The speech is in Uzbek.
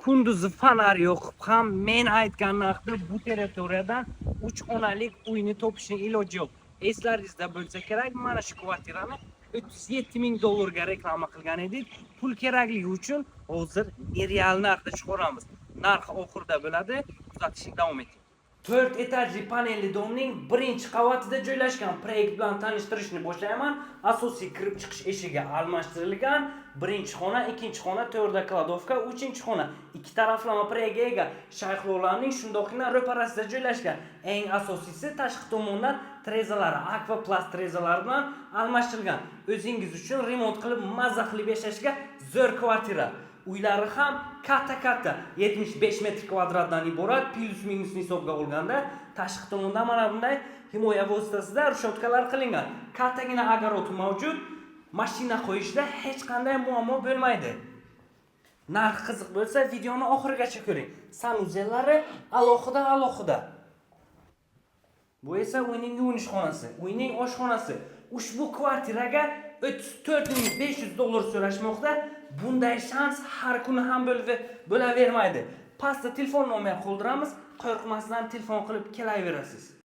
Kunduzi fonar yoqib ham men aytgan narxda bu territoriyadan 3 xonalik uyni topishning iloji yo'q. Eslaringizda bo'lsa kerak, mana shu kvartirani 37 ming dollarga reklama qilgan edik. Pul kerakligi uchun hozir нереал narxda chiqaramiz. Narx oxirida bo'ladi. Kuzatishni davom eting. 4 etajli panelli дом ning birinchi qavatida joylashgan proyekt bilan tanishtirishni boshlayman. Asosiy kirib chiqish eshigi almashtirilgan. Birinchi xona, ikkinchi xona, to'rda кладовка, uchinchi xona. Ikki taraflama proyektga ega. Shayxlovlarning shundoqqina ro'parasida joylashgan. Eng asosiysi, tashqi tomondan derazalari akvaplast derazalar bilan almashtirilgan. O'zingiz uchun remont qilib, mazza qilib yashashga zo'r kvartira. Uylari ham katta-katta, 75 metr kvadratdan iborat, плюс минус ni hisobga olganda. Tashqi tomondan mana bunday himoya vositasida reshotkalar qilingan. Kattagina огород mavjud. Mashina qo'yishda hech qanday muammo bo'lmaydi. Narx qiziq bo'lsa, videoni oxirigacha ko'ring. Санузел lari alohida alohida. Bu esa uyning yuvinish xonasi, uyning oshxonasi. Ushbu kvartiraga 34 500 dollar so'rashmoqda. Bunday shans har kuni ham bo'lavermaydi. Pastda telefon nomer qoldiramiz. Qo'rqmasdan telefon qilib kelaverasiz.